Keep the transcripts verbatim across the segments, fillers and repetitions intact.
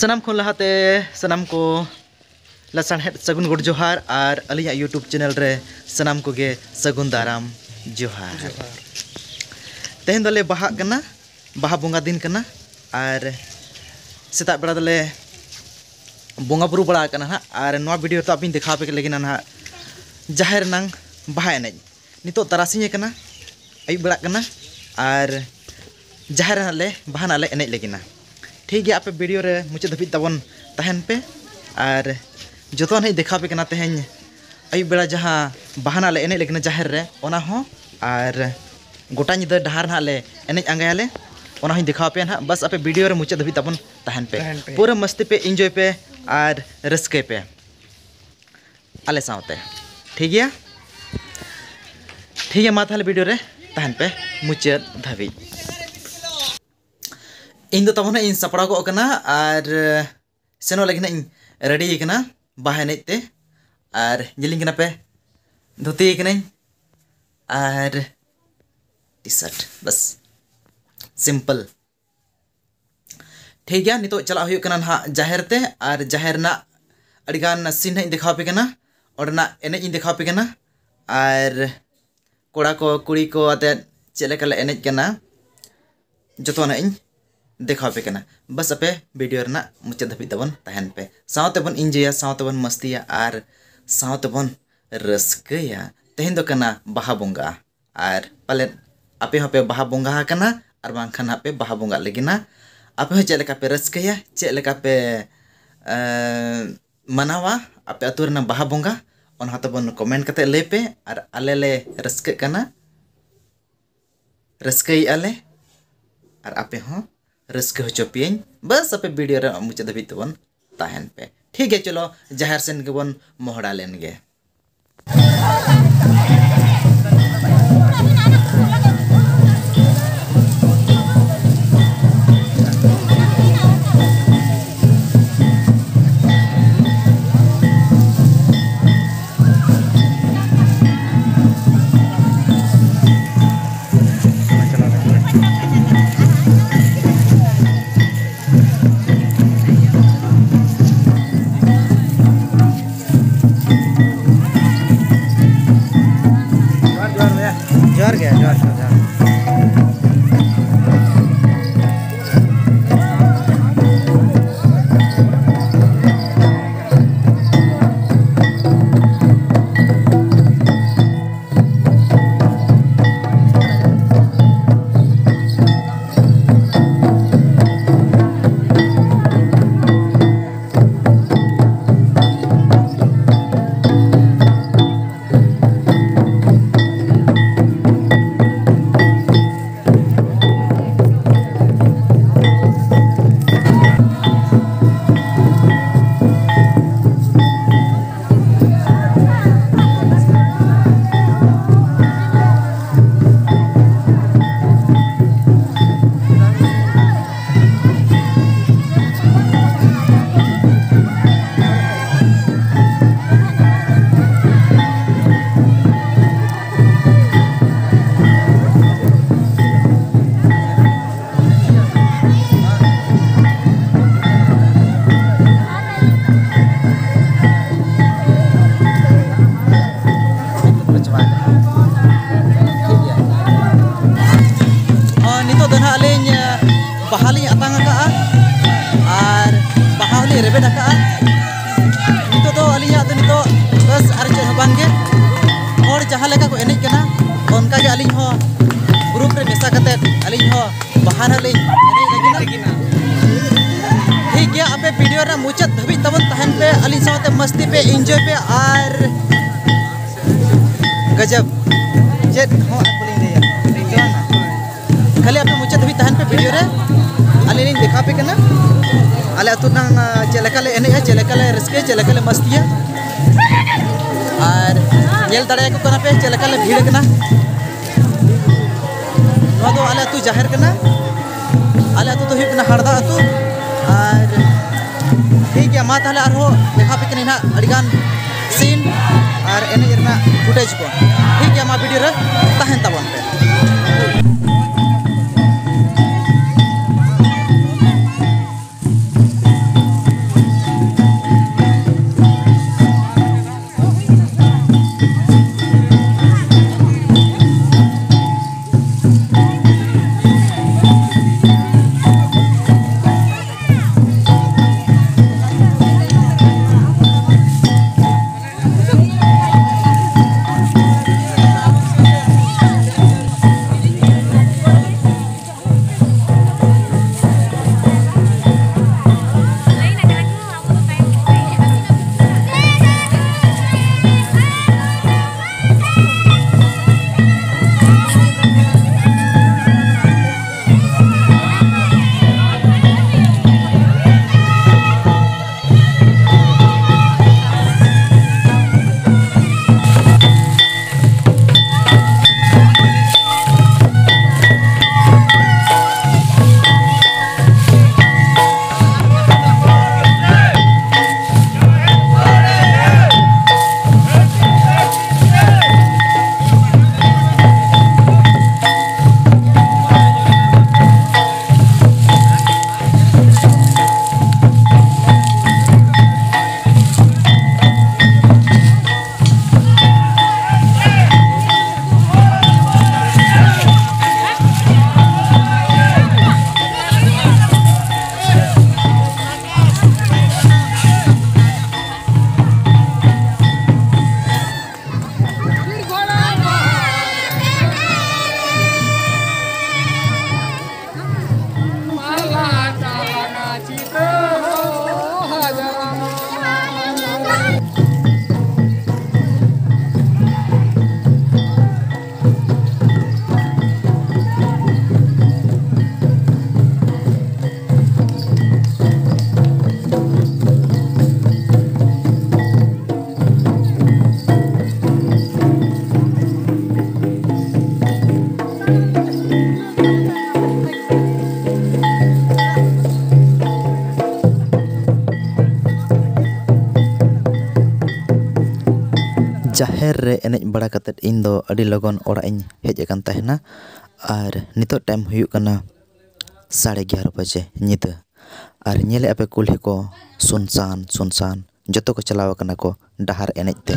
ᱥᱟᱱᱟᱢ ᱠᱷᱚᱱ ᱞᱟᱦᱟᱛᱮ ᱥᱟᱱᱟᱢ ᱠᱚ ᱞᱟᱥᱟᱲᱦᱮᱫ ᱥᱟᱹᱜᱩᱱ ᱜᱚᱰ ᱡᱚᱦᱟᱨ, ᱟᱨ ᱟᱹᱞᱤᱧᱟᱜ YouTube ᱪᱮᱱᱮᱞ ᱨᱮ ᱥᱟᱱᱟᱢ ᱠᱚᱜᱮ ᱥᱟᱹᱜᱩᱱ ᱫᱟᱨᱟᱢ ᱡᱚᱦᱟᱨ᱾ ᱛᱮᱦᱮᱧ ᱫᱚᱞᱮ ᱵᱟᱦᱟᱜ ᱠᱟᱱᱟ, ᱵᱟᱦᱟ ᱵᱚᱸᱜᱟ ᱫᱤᱱ ᱠᱟᱱᱟ, ᱟᱨ ᱥᱮᱛᱟᱜ ᱵᱮᱲᱟ ᱫᱚᱞᱮ ᱵᱚᱸᱜᱟ ᱵᱩᱨᱩ ᱵᱟᱲᱟ ᱟᱠᱟᱱᱟ ᱱᱟᱦᱟᱜ, ᱟᱨ ᱱᱚᱣᱟ ᱵᱷᱤᱰᱤᱭᱳ ᱨᱮᱫᱚ ᱟᱹᱵᱤᱱ ᱫᱮᱠᱷᱟᱣ ᱟᱯᱮ ᱞᱟᱹᱜᱤᱫ ᱱᱟᱦᱟᱜ ᱡᱟᱦᱮᱨ ᱨᱮᱱᱟᱝ ᱵᱟᱦᱟ ᱮᱱᱮᱡ᱾ ᱱᱤᱛᱚᱜ ᱛᱟᱨᱟᱥᱤᱧ ᱟᱠᱟᱱᱟ, ᱟᱹᱭᱩᱵ ᱵᱮᱲᱟᱜ ᱠᱟᱱᱟ, ᱟᱨ ᱡᱟᱦᱮᱨ ᱨᱮ ᱱᱟᱦᱟᱜ ᱞᱮ ᱵᱟᱦᱟ ᱱᱟᱦᱟᱜ ᱞᱮ ᱮᱱᱮᱡ ᱞᱟᱹᱜᱤᱫ ᱱᱟ᱾ ᱴᱷᱤᱠ ᱜᱮᱭᱟ, ᱟᱯᱮ ᱵᱷᱤᱰᱤᱭᱳ ᱨᱮ ᱢᱩᱪᱟᱹᱫ ᱫᱷᱟᱹᱵᱤᱡ ᱛᱟᱵᱚᱱ ᱛᱟᱦᱮᱱ ᱯᱮ, ᱟᱨ ᱡᱚᱛᱚ ᱱᱟᱦᱟᱜ ᱤᱧ ᱫᱮᱠᱷᱟᱣ ᱟᱯᱮ ᱠᱟᱱᱟ ᱛᱮᱦᱮᱧ ᱟᱹᱭᱩᱵ ᱵᱮᱲᱟ ᱡᱟᱦᱟᱸ ᱵᱟᱦᱟ ᱱᱟᱦᱟᱜ ᱞᱮ ᱮᱱᱮᱡ ᱞᱟᱹᱜᱤᱫ ᱱᱟ ᱡᱟᱦᱮᱨ ᱨᱮ, ᱚᱱᱟ ᱦᱚᱸ, ᱟᱨ ᱜᱚᱴᱟ ᱧᱤᱫᱟᱹ ᱰᱟᱦᱟᱨ ᱱᱟᱦᱟᱜ ᱞᱮ ᱮᱱᱮᱡ ᱟᱸᱜᱟᱭᱟᱞᱮ, ᱚᱱᱟ ᱦᱚᱸᱧ ᱫᱮᱠᱷᱟᱣ ᱟᱯᱮᱭᱟ ᱱᱟᱦᱟᱜ᱾ ᱵᱟᱥ ᱟᱯᱮ ᱵᱷᱤᱰᱤᱭᱳ ᱨᱮ ᱢᱩᱪᱟᱹᱫ ᱫᱷᱟᱹᱵᱤᱡ ᱛᱟᱵᱚᱱ ᱛᱟᱦᱮᱱ ᱯᱮ᱾ ᱛᱟᱦᱮᱱ ᱯᱮ᱾ ᱯᱩᱨᱟᱹ ᱢᱟᱥᱛᱤ ᱯᱮ, ᱤᱱᱡᱚᱭ ᱯᱮ ᱟᱨ ᱨᱟᱹᱥᱠᱟᱹᱭ ᱯᱮ ᱟᱞᱮ ᱥᱟᱶᱛᱮ, ᱴᱷᱤᱠ ᱜᱮᱭᱟ? ᱴᱷᱤᱠ ᱜᱮᱭᱟ, ᱢᱟ ᱛᱟᱦᱚᱞᱮ ᱵᱷᱤᱰᱤᱭᱳ ᱨᱮ ᱛᱟᱦᱮᱱ ᱯᱮ ᱢᱩᱪᱟᱹᱫ ᱫᱷᱟᱹᱵᱤᱡ᱾ ᱤᱧ ᱫᱚ ᱛᱟᱵᱚᱱ ᱦᱟᱸᱜ ᱤᱧ ᱥᱟᱯᱲᱟᱣ ᱠᱚᱜ ᱠᱟᱱᱟ, ᱟᱨ ᱥᱮᱱᱚᱜ ᱞᱟᱹᱜᱤᱫ ᱦᱟᱸᱜ ᱤᱧ ᱨᱮᱰᱤ ᱠᱟᱱᱟ ᱵᱟᱦᱟ ᱮᱱᱮᱡ ᱛᱮ᱾ ᱟᱨ ᱧᱮᱞᱤᱧ ᱠᱟᱱᱟ ᱯᱮ, ᱫᱷᱩᱛᱤ ᱠᱟᱹᱱᱟᱹᱧ ᱟᱨ ᱴᱤ ᱥᱟᱨᱴ, ᱵᱟᱥ, ᱥᱤᱢᱯᱚᱞ᱾ ᱴᱷᱤᱠ ᱜᱮᱭᱟ, ᱱᱤᱛᱚᱜ ᱪᱟᱞᱟᱜ ᱦᱩᱭᱩᱜ ᱠᱟᱱᱟ ᱱᱟᱦᱟᱜ ᱡᱟᱦᱮᱨ ᱛᱮ, ᱟᱨ ᱡᱟᱦᱮᱨ ᱨᱮᱱᱟᱜ ᱟᱹᱰᱤᱜᱟᱱ ᱥᱤᱱ ᱦᱟᱸᱜ ᱤᱧ ᱫᱮᱠᱷᱟᱣ ᱟᱯᱮ ᱠᱟᱱᱟ, ᱚᱸᱰᱮᱱᱟᱜ ᱮᱱᱮᱡ ᱤᱧ ᱫᱮᱠᱷᱟᱣ ᱟᱯᱮ ᱠᱟᱱᱟ, ᱟᱨ ᱠᱚᱲᱟ ᱠᱚ ᱠᱩᱲᱤ ᱠᱚ ᱟᱛᱮᱫ ᱪᱮᱫ ᱞᱮᱠᱟ ᱞᱮ ᱮᱱᱮᱡ ᱠᱟᱱᱟ, ᱡᱚᱛᱚᱣᱟᱜ ᱱᱟᱦᱟᱜ ᱤᱧ ᱫᱮᱠᱷᱟᱣ ᱟᱯᱮ ᱠᱟᱱᱟ᱾ ᱵᱟᱥ ᱟᱯᱮ ᱵᱷᱤᱰᱤᱭᱳ ᱨᱮᱱᱟᱜ ᱢᱩᱪᱟᱹᱫ ᱫᱷᱟᱹᱵᱤᱡ ᱛᱟᱵᱚᱱ ᱛᱟᱦᱮᱱ ᱯᱮ, ᱥᱟᱶᱛᱮ ᱵᱚᱱ ᱤᱱᱡᱚᱭᱟ, ᱥᱟᱶᱛᱮ ᱵᱚᱱ ᱢᱟᱥᱛᱤᱭᱟ, ᱟᱨ ᱥᱟᱶᱛᱮ ᱵᱚᱱ ᱨᱟᱹᱥᱠᱟᱹᱭᱟ᱾ ᱛᱮᱦᱮᱧ ᱫᱚ ᱠᱟᱱᱟ ᱵᱟᱦᱟ ᱵᱚᱸᱜᱟ, ᱟᱨ ᱯᱟᱞᱮᱫ ᱟᱯᱮ ᱦᱚᱸᱯᱮ ᱵᱟᱦᱟ ᱵᱚᱸᱜᱟ ᱟᱠᱟᱱᱟ, ᱟᱨ ᱵᱟᱝᱠᱷᱟᱱ ᱦᱟᱸᱜ ᱯᱮ ᱵᱟᱦᱟ ᱵᱚᱸᱜᱟᱜ ᱞᱟᱹᱜᱤᱫ ᱱᱟ᱾ ᱟᱯᱮ ᱦᱚᱸ ᱪᱮᱫ ᱞᱮᱠᱟ ᱯᱮ ᱨᱟᱹᱥᱠᱟᱹᱭᱟ, ᱪᱮᱫ ᱞᱮᱠᱟ ᱯᱮ, ᱮᱸ, ᱢᱟᱱᱟᱣᱟ ᱟᱯᱮ ᱟᱹᱛᱩ ᱨᱮᱱᱟᱜ ᱵᱟᱦᱟ ᱵᱚᱸᱜᱟ, ᱚᱱᱟ ᱦᱚᱸ ᱛᱟᱵᱚᱱ ᱠᱚᱢᱮᱱᱴ ᱠᱟᱛᱮ ᱞᱟᱹᱭ ᱯᱮ, ᱟᱨ ᱟᱞᱮ ᱞᱮ ᱨᱟᱹᱥᱠᱟᱹᱜ ᱠᱟᱱᱟ, ᱨᱟᱹᱥᱠᱟᱹᱭᱮᱫᱼᱟ ᱞᱮ, ᱟᱨ ᱟᱯᱮ ᱦᱚᱸ ᱨᱟᱹᱥᱠᱟᱹ ᱦᱚᱪᱚ ᱯᱮᱭᱟᱹᱧ᱾ ᱵᱟᱥ ᱟᱯᱮ ᱵᱷᱤᱰᱤᱭᱳ ᱨᱮ ᱢᱩᱪᱟᱹᱫ ᱫᱷᱟᱹᱵᱤᱡ ᱛᱟᱵᱚᱱ ᱛᱟᱦᱮᱱ ᱯᱮ᱾ ᱴᱷᱤᱠ ᱜᱮᱭᱟ, ᱪᱚᱞᱚ ᱡᱟᱦᱮᱨ ᱥᱮᱱ ᱜᱮᱵᱚᱱ ᱢᱚᱦᱰᱟ ᱞᱮᱱ ᱜᱮ᱾ ᱵᱟᱦᱟ ᱞᱤᱧ ᱟᱛᱟᱝ ᱟᱠᱟᱫᱼᱟ ᱟᱨ ᱵᱟᱦᱟ ᱦᱚᱸᱞᱤᱧ ᱨᱮᱵᱮᱫ ᱟᱠᱟᱫᱼᱟ᱾ ᱱᱤᱛᱚᱜ ᱫᱚ ᱟᱹᱞᱤᱧᱟᱜ ᱫᱚ ᱱᱤᱛᱚᱜ ᱵᱟᱥ ᱟᱨ ᱪᱮᱫ ᱦᱚᱸ ᱵᱟᱝ ᱜᱮ, ᱦᱚᱲ ᱡᱟᱦᱟᱸ ᱞᱮᱠᱟ ᱠᱚ ᱮᱱᱮᱡ ᱠᱟᱱᱟ, ᱚᱱᱠᱟ ᱜᱮ ᱟᱹᱞᱤᱧ ᱦᱚᱸ ᱜᱨᱩᱯ ᱨᱮ ᱢᱮᱥᱟ ᱠᱟᱛᱮᱫ ᱟᱹᱞᱤᱧ ᱦᱚᱸ ᱵᱟᱦᱟ ᱱᱟᱜ ᱞᱤᱧ ᱮᱱᱮᱡ ᱞᱟᱹᱜᱤᱫ᱾ ᱴᱷᱤᱠ ᱜᱮᱭᱟ, ᱟᱯᱮ ᱵᱷᱤᱰᱤᱭᱳ ᱨᱮ ᱢᱩᱪᱟᱹᱫ ᱫᱷᱟᱹᱵᱤᱡ ᱛᱟᱵᱚᱱ ᱛᱟᱦᱮᱱ ᱯᱮ, ᱟᱹᱞᱤᱧ ᱥᱟᱶᱛᱮ ᱢᱟᱥᱛᱤ ᱯᱮ, ᱤᱱᱡᱚᱭ ᱯᱮ ᱟᱨ ᱜᱟᱡᱟᱵ ᱪᱮᱫ ᱦᱚᱸ ᱟᱨ ᱵᱟᱹᱞᱤᱧ ᱞᱟᱹᱭᱟ᱾ ᱠᱷᱟᱹᱞᱤ ᱟᱯᱮ ᱢᱩᱪᱟᱹᱫ ᱫᱷᱟᱹᱵᱤᱡ ᱛᱟᱦᱮᱱ ᱯᱮ ᱵᱷᱤᱰᱤᱭᱳ ᱨᱮ, ᱟᱹᱞᱤᱧ ᱞᱤᱧ ᱫᱮᱠᱷᱟᱣ ᱟᱯᱮ ᱠᱟᱱᱟ ᱟᱞᱮ ᱟᱹᱛᱩ ᱨᱮᱱᱟᱝ, ᱟᱸ, ᱪᱮᱫ ᱞᱮᱠᱟ ᱞᱮ ᱮᱱᱮᱡᱼᱟ, ᱪᱮᱫ ᱞᱮᱠᱟ ᱞᱮ ᱨᱟᱹᱥᱠᱟᱹᱭᱟ, ᱪᱮᱫ ᱞᱮᱠᱟ ᱞᱮ ᱢᱟᱥᱛᱤᱭᱟ᱾ ᱟᱨ ᱧᱮᱞ ᱫᱟᱲᱮᱭᱟᱠᱚ ᱠᱟᱱᱟ ᱯᱮ ᱪᱮᱫ ᱞᱮᱠᱟ ᱞᱮ ᱵᱷᱤᱲ ᱠᱟᱱᱟ᱾ ᱱᱚᱣᱟ ᱫᱚ ᱟᱞᱮ ᱟᱹᱛᱩ ᱡᱟᱦᱮᱨ ᱠᱟᱱᱟ᱾ ᱟᱞᱮ ᱟᱹᱛᱩ ᱫᱚ ᱦᱩᱭᱩᱜ ᱠᱟᱱᱟ ᱦᱟᱲᱫᱟ ᱟᱹᱛᱩ᱾ ᱟᱨ ᱴᱷᱤᱠ ᱜᱮᱭᱟ, ᱢᱟ ᱛᱟᱦᱚᱞᱮ ᱟᱨᱦᱚᱸ ᱫᱮᱠᱷᱟᱣ ᱟᱯᱮ ᱠᱟᱹᱱᱟᱹᱧ ᱱᱟᱦᱟᱜ ᱟᱹᱰᱤᱜᱟᱱ ᱥᱤᱱ ᱟᱨ ᱮᱱᱮᱡ ᱨᱮᱱᱟᱜ ᱯᱷᱩᱴᱮᱡᱽ ᱠᱚ᱾ ᱴᱷᱤᱠ ᱜᱮᱭᱟ, ᱢᱟ ᱵᱷᱤᱰᱤᱭᱳ ᱨᱮ ᱛᱟᱦᱮᱱ ᱛᱟᱵᱚᱱ ᱯᱮ᱾ ᱰᱟᱦᱮᱨ ᱨᱮ ᱮᱱᱮᱡ ᱵᱟᱲᱟ ᱠᱟᱛᱮᱫ ᱤᱧ ᱫᱚ ᱟᱹᱰᱤ ᱞᱚᱜᱚᱱ ᱚᱲᱟᱜ ᱤᱧ ᱦᱮᱡ ᱟᱠᱟᱱ ᱛᱟᱦᱮᱱᱟ᱾ ᱟᱨ ᱱᱤᱛᱚᱜ ᱴᱟᱭᱤᱢ ᱦᱩᱭᱩᱜ ᱠᱟᱱᱟ ᱥᱟᱲᱮ ᱮᱜᱟᱨᱚ ᱵᱟᱡᱮ ᱧᱤᱫᱟᱹ᱾ ᱟᱨ ᱧᱮᱞᱮᱫᱼᱟ ᱯᱮ ᱠᱩᱞᱦᱤ ᱠᱚ ᱥᱩᱱᱥᱟᱱ ᱥᱩᱱᱥᱟᱱ, ᱡᱚᱛᱚ ᱠᱚ ᱪᱟᱞᱟᱣ ᱟᱠᱟᱱᱟ ᱠᱚ ᱰᱟᱦᱟᱨ ᱮᱱᱮᱡ ᱛᱮ᱾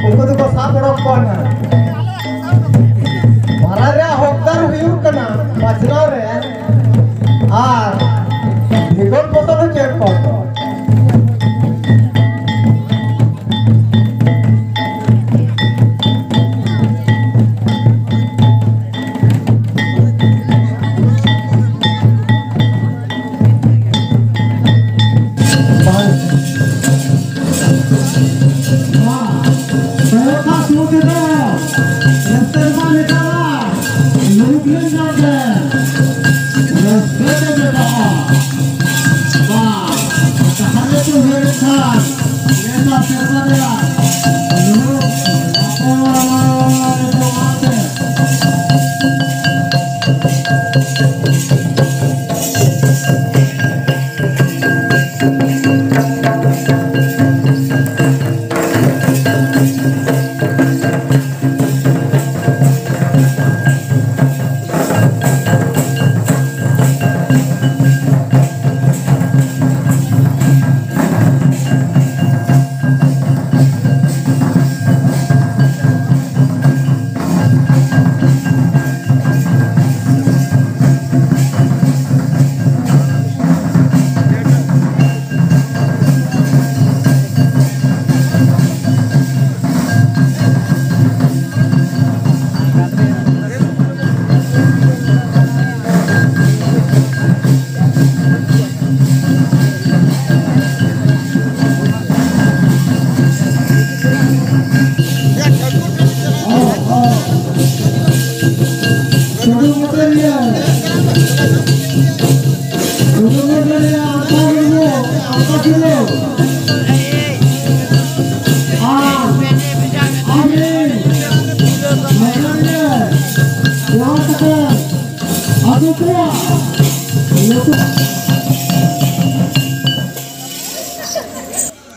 ᱩᱱᱠᱩ ᱫᱚᱠᱚ ᱥᱟᱵ ᱚᱰᱚᱠ ᱠᱚᱣᱟ ᱱᱟᱦᱟᱜ᱾ ᱵᱟᱲᱟᱭ ᱨᱮᱭᱟᱜ ᱦᱚᱠᱫᱟᱨ ᱦᱩᱭᱩᱜ ᱠᱟᱱᱟ ᱵᱟᱪᱷᱱᱟᱣ ᱨᱮ ᱟᱨ ᱵᱷᱤᱜᱚᱛ ᱵᱚᱫᱚᱞ ᱦᱚᱪᱚᱭᱮᱫ ᱠᱚᱣᱟ ᱠᱚ᱾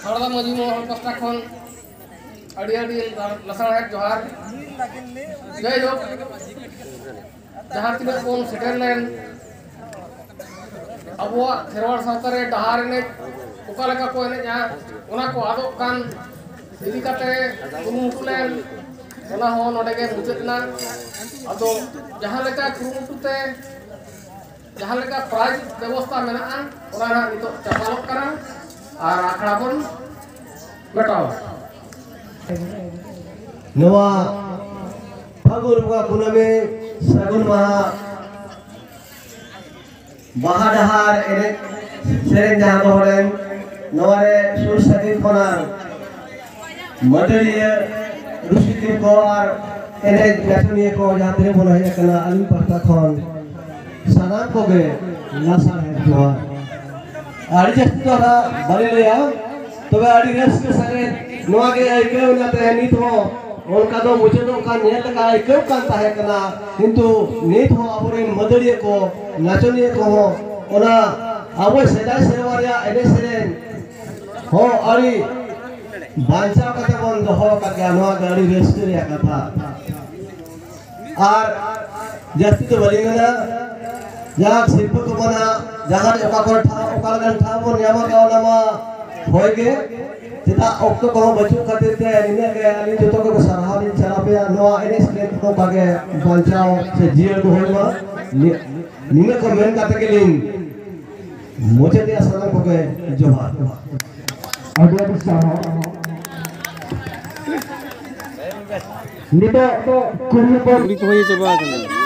ᱦᱟᱣᱲᱟ ᱢᱟᱹᱡᱷᱤ ᱢᱚᱦᱚᱞ ᱯᱟᱥᱴᱟ ᱠᱷᱚᱱ ᱟᱹᱰᱤ ᱟᱹᱰᱤ ᱞᱟᱥᱟᱲᱦᱮᱫ ᱡᱚᱦᱟᱨ᱾ ᱡᱟᱭᱦᱳᱠ, ᱡᱟᱦᱟᱸ ᱛᱤᱱᱟᱹᱜ ᱵᱚᱱ ᱥᱮᱴᱮᱨ ᱞᱮᱱ, ᱟᱵᱚᱣᱟᱜ ᱠᱷᱮᱨᱣᱟᱲ ᱥᱟᱶᱛᱟ ᱨᱮ ᱰᱟᱦᱟᱨ ᱮᱱᱮᱡ ᱚᱠᱟ ᱞᱮᱠᱟ ᱠᱚ ᱮᱱᱮᱡᱼᱟ, ᱚᱱᱟ ᱠᱚ ᱟᱫᱚᱜ ᱠᱟᱱ, ᱤᱫᱤ ᱠᱟᱛᱮ ᱠᱩᱨᱩᱢᱩᱴᱩ ᱞᱮᱱ, ᱚᱱᱟ ᱦᱚᱸ ᱱᱚᱰᱮ ᱜᱮ ᱢᱩᱪᱟᱹᱫ ᱮᱱᱟ᱾ ᱟᱫᱚ ᱡᱟᱦᱟᱸ ᱞᱮᱠᱟ ᱠᱩᱨᱩᱢᱩᱴᱩ ᱛᱮ ᱡᱟᱦᱟᱸ ᱞᱮᱠᱟ prize ᱵᱮᱵᱚᱥᱛᱷᱟ ᱢᱮᱱᱟᱜᱼᱟ, ᱚᱱᱟ ᱱᱟᱦᱟᱜ ᱱᱤᱛᱚᱜ ᱪᱟᱯᱟᱞᱚᱜ ᱠᱟᱱᱟ ᱟᱨ ᱟᱠᱷᱲᱟ ᱵᱚᱱ ᱢᱮᱴᱟᱣᱟ᱾ ᱱᱚᱣᱟ ᱯᱷᱟᱹᱜᱩᱱ ᱵᱚᱸᱜᱟ ᱠᱩᱱᱟᱹᱢᱤ ᱥᱟᱹᱜᱩᱱ ᱢᱟᱦᱟ ᱵᱟᱦᱟ ᱰᱟᱦᱟᱨ ᱮᱱᱮᱡ ᱥᱮᱨᱮᱧ ᱡᱟᱦᱟᱸ ᱫᱚ ᱦᱚᱲᱮᱱ ᱱᱚᱣᱟ ᱨᱮ ᱥᱩᱨ ᱥᱟᱺᱜᱤᱧ ᱠᱷᱚᱱᱟᱜ ᱢᱟᱹᱫᱟᱹᱲᱤᱭᱟᱹ ᱨᱩᱥᱤᱠᱤᱭᱟᱹ ᱠᱚ ᱟᱨ ᱮᱱᱮᱡ ᱱᱟᱪᱚᱱᱤᱭᱟᱹ ᱠᱚ ᱡᱟᱦᱟᱸ ᱛᱤᱱᱟᱹᱜ ᱵᱚᱱ ᱦᱮᱡ ᱟᱠᱟᱱᱟ, ᱟᱹᱞᱤᱧ ᱯᱟᱦᱴᱟ ᱠᱷᱚᱱ ᱥᱟᱱᱟᱢ ᱠᱚᱜᱮ ᱞᱟᱥᱟᱲᱦᱮᱫ ᱡᱚᱦᱟᱨ᱾ ᱟᱹᱰᱤ ᱡᱟᱹᱥᱛᱤ ᱫᱚ ᱦᱟᱸᱜ ᱵᱟᱹᱞᱤᱧ ᱞᱟᱹᱭᱟ, ᱛᱚᱵᱮ ᱟᱹᱰᱤ ᱨᱟᱹᱥᱠᱟᱹ ᱥᱟᱺᱦᱤᱡ ᱱᱚᱣᱟ ᱜᱮ ᱟᱹᱭᱠᱟᱹᱣ ᱮᱱᱟ ᱛᱮᱦᱮᱧ ᱱᱤᱛ ᱦᱚᱸ ᱚᱱᱠᱟ ᱫᱚ ᱢᱩᱪᱟᱹᱫᱚᱜ ᱠᱟᱱ ᱧᱮᱞ ᱞᱮᱠᱟ ᱟᱹᱭᱠᱟᱹᱣ ᱠᱟᱱ ᱛᱟᱦᱮᱸ ᱠᱟᱱᱟ, ᱠᱤᱱᱛᱩ ᱱᱤᱛ ᱦᱚᱸ ᱟᱵᱚᱨᱮᱱ ᱢᱟᱹᱫᱟᱹᱲᱤᱭᱟᱹ ᱠᱚ, ᱱᱟᱪᱚᱱᱤᱭᱟᱹ ᱠᱚᱦᱚᱸ ᱚᱱᱟ ᱟᱵᱚ ᱥᱮᱫᱟᱭ ᱥᱮᱨᱣᱟ ᱨᱮᱭᱟᱜ ᱮᱱᱮᱡ ᱥᱮᱨᱮᱧ ᱦᱚᱸ ᱟᱹᱰᱤ ᱵᱟᱧᱪᱟᱣ ᱠᱟᱛᱮ ᱵᱚᱱ ᱫᱚᱦᱚ ᱟᱠᱟᱫ ᱜᱮᱭᱟ᱾ ᱱᱚᱣᱟ ᱫᱚ ᱟᱹᱰᱤ ᱨᱟᱹᱥᱠᱟᱹ ᱨᱮᱭᱟᱜ ᱠᱟᱛᱷᱟ᱾ ᱟᱨ ᱡᱟᱹᱥᱛᱤ ᱫᱚ ᱵᱟᱹᱞᱤᱧ ᱢᱮᱱᱟ, ᱡᱟᱦᱟᱸ ᱥᱤᱨᱯᱟᱹ ᱠᱚ ᱢᱮᱱᱟᱜᱼᱟ, ᱡᱟᱦᱟᱸ ᱨᱮ ᱚᱠᱟ ᱠᱚᱨᱮ ᱴᱷᱟᱶ, ᱚᱠᱟ ᱞᱮᱠᱟᱱ ᱴᱷᱟᱶ ᱵᱚᱱ ᱧᱟᱢ ᱟᱠᱟᱫ, ᱚᱱᱟ ᱢᱟ ᱦᱳᱭ ᱜᱮ᱾ ᱪᱮᱫᱟᱜ ᱚᱠᱛᱚ ᱠᱚᱦᱚᱸ ᱵᱟᱹᱪᱩᱜ ᱠᱷᱟᱹᱛᱤᱨ ᱛᱮ ᱱᱤᱱᱟᱹᱜ ᱜᱮ ᱟᱹᱞᱤᱧ ᱡᱚᱛᱚ ᱠᱚᱜᱮ ᱥᱟᱨᱦᱟᱣ ᱞᱤᱧ ᱪᱟᱞ ᱟᱯᱮᱭᱟ᱾ ᱱᱚᱣᱟ ᱮᱱᱮᱡ ᱥᱮᱨᱮᱧ ᱠᱚ ᱚᱱᱠᱟ ᱜᱮ ᱵᱟᱧᱪᱟᱣ ᱥᱮ ᱡᱤᱭᱟᱹᱲ ᱫᱚᱦᱚᱭ ᱢᱟ᱾ ᱱᱤ-, ᱱᱤᱱᱟᱹᱜ ᱠᱚ ᱢᱮᱱ ᱠᱟᱛᱮ ᱜᱮᱞᱤᱧ ᱢᱩᱪᱟᱹᱫᱮᱜᱼᱟ᱾ ᱥᱟᱱᱟᱢ ᱠᱚᱜᱮ ᱡᱚᱦᱟᱨ᱾ ᱟᱹᱰᱤ ᱟᱹᱰᱤ ᱥᱟᱨᱦᱟᱣ᱾ ᱱᱤᱛᱚᱜ ᱠᱩᱲᱤ ᱦᱚᱯᱚᱱ ᱠᱩᱲᱤ ᱠᱚ ᱦᱩᱭ ᱪᱟᱵᱟ ᱟᱠᱟᱱᱟ᱾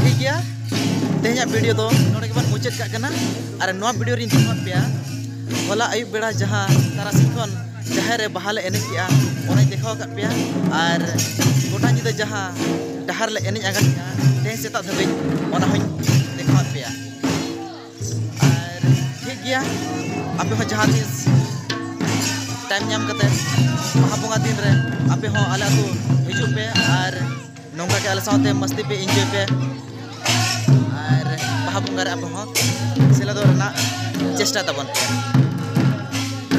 ᱴᱷᱤᱠ ᱜᱮᱭᱟ, ᱛᱮᱦᱮᱧᱟᱜ ᱵᱷᱤᱰᱤᱭᱳ ᱫᱚ ᱱᱚᱰᱮ ᱜᱮᱵᱚᱱ ᱢᱩᱪᱟᱹᱫ ᱠᱟᱜ ᱠᱟᱱᱟ᱾ ᱟᱨ ᱱᱚᱣᱟ ᱵᱷᱤᱰᱤᱭᱳ ᱨᱤᱧ ᱫᱮᱠᱷᱟᱣᱟᱫ ᱯᱮᱭᱟ ᱦᱚᱞᱟ ᱟᱹᱭᱩᱵ ᱵᱮᱲᱟ ᱡᱟᱦᱟᱸ ᱛᱟᱨᱟᱥᱤᱧ ᱠᱷᱚᱱ ᱡᱟᱦᱮᱨ ᱨᱮ ᱵᱟᱦᱟ ᱞᱮ ᱮᱱᱮᱡ ᱠᱮᱜᱼᱟ, ᱚᱱᱟᱧ ᱫᱮᱠᱷᱟᱣ ᱟᱠᱟᱫ ᱯᱮᱭᱟ᱾ ᱟᱨ ᱜᱚᱴᱟ ᱧᱤᱫᱟᱹ ᱡᱟᱦᱟᱸ ᱰᱟᱦᱟᱨ ᱞᱮ ᱮᱱᱮᱡ ᱟᱸᱜᱟ ᱠᱮᱜᱼᱟ ᱛᱮᱦᱮᱧ ᱥᱮᱛᱟᱜ ᱫᱷᱟᱹᱵᱤᱡ, ᱚᱱᱟ ᱦᱚᱸᱧ ᱫᱮᱠᱷᱟᱣᱟᱫ ᱯᱮᱭᱟ᱾ ᱟᱨ ᱴᱷᱤᱠ ᱜᱮᱭᱟ, ᱟᱯᱮ ᱦᱚᱸ ᱡᱟᱦᱟᱸ ᱛᱤᱥ ᱴᱟᱭᱤᱢ ᱧᱟᱢ ᱠᱟᱛᱮ ᱵᱟᱦᱟ ᱵᱚᱸᱜᱟ ᱫᱤᱱ ᱨᱮ ᱟᱯᱮ ᱦᱚᱸ ᱟᱞᱮ ᱟᱹᱛᱩ ᱦᱤᱡᱩᱜ ᱯᱮ ᱟᱨ ᱱᱚᱝᱠᱟ ᱜᱮ ᱟᱞᱮ ᱥᱟᱶᱛᱮ ᱢᱟᱥᱛᱤ ᱯᱮ, ᱤᱱᱡᱚᱭ ᱯᱮ᱾ ᱟᱨ ᱵᱟᱦᱟ ᱵᱚᱸᱜᱟ ᱨᱮ ᱟᱯᱮ ᱦᱚᱸ ᱥᱮᱞᱮᱫᱚᱜ ᱨᱮᱱᱟᱜ ᱪᱮᱥᱴᱟ ᱛᱟᱵᱚᱱ ᱯᱮ᱾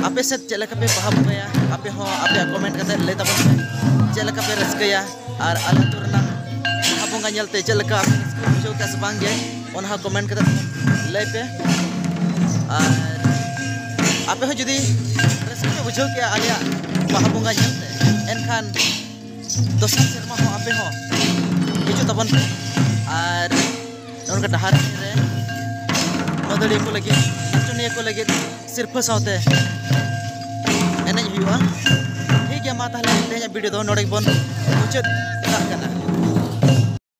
ᱟᱯᱮ ᱥᱮᱫ ᱪᱮᱫ ᱞᱮᱠᱟ ᱯᱮ ᱵᱟᱦᱟ ᱵᱚᱸᱜᱟᱭᱟ, ᱟᱯᱮ ᱦᱚᱸ ᱟᱯᱮᱭᱟᱜ ᱠᱚᱢᱮᱱᱴ ᱠᱟᱛᱮ ᱞᱟᱹᱭ ᱛᱟᱵᱚᱱ ᱯᱮ ᱪᱮᱫ ᱞᱮᱠᱟ ᱯᱮ ᱨᱟᱹᱥᱠᱟᱹᱭᱟ᱾ ᱟᱨ ᱟᱞᱮ ᱟᱹᱛᱩ ᱨᱮᱱᱟᱜ ᱵᱟᱦᱟ ᱵᱚᱸᱜᱟ ᱧᱮᱞᱛᱮ ᱪᱮᱫ ᱞᱮᱠᱟ ᱟᱯᱮ ᱨᱟᱹᱥᱠᱟᱹ ᱯᱮ ᱵᱩᱡᱷᱟᱹᱣ ᱠᱮᱜᱼᱟ ᱥᱮ ᱵᱟᱝ ᱜᱮ, ᱚᱱᱟ ᱦᱚᱸ ᱠᱚᱢᱮᱱᱴ ᱠᱟᱛᱮ ᱞᱟᱹᱭ ᱯᱮ᱾ ᱟᱨ ᱟᱯᱮ ᱦᱚᱸ ᱡᱩᱫᱤ ᱨᱟᱹᱥᱠᱟᱹ ᱯᱮ ᱵᱩᱡᱷᱟᱹᱣ ᱠᱮᱜᱼᱟ ᱟᱞᱮᱭᱟᱜ ᱵᱟᱦᱟ ᱵᱚᱸᱜᱟ ᱧᱮᱞᱛᱮ, ᱮᱱᱠᱷᱟᱱ ᱫᱚᱥᱟᱨ ᱥᱮᱨᱢᱟ ᱦᱚᱸ ᱟᱯᱮ ᱦᱚᱸ ᱦᱤᱡᱩᱜ ᱛᱟᱵᱚᱱ ᱯᱮ᱾ ᱟᱨ ᱱᱚᱝᱠᱟ ᱰᱟᱦᱟᱨ ᱨᱮ ᱢᱟᱹᱫᱟᱹᱲᱤᱭᱟᱹ ᱠᱚ ᱞᱟᱹᱜᱤᱫ, ᱱᱟᱪᱚᱱᱤᱭᱟᱹ ᱠᱚ ᱞᱟᱹᱜᱤᱫ ᱥᱤᱨᱯᱷᱟᱹ ᱥᱟᱶᱛᱮ ᱮᱱᱮᱡ ᱦᱩᱭᱩᱜᱼᱟ᱾ ᱴᱷᱤᱠ ᱜᱮᱭᱟ, ᱢᱟ ᱛᱟᱦᱚᱞᱮ ᱛᱮᱦᱮᱧᱟᱜ ᱵᱷᱤᱰᱤᱭᱳ ᱫᱚ ᱱᱚᱰᱮ ᱜᱮᱵᱚᱱ ᱢᱩᱪᱟᱹᱫ ᱠᱟᱜ ᱠᱟᱱᱟ᱾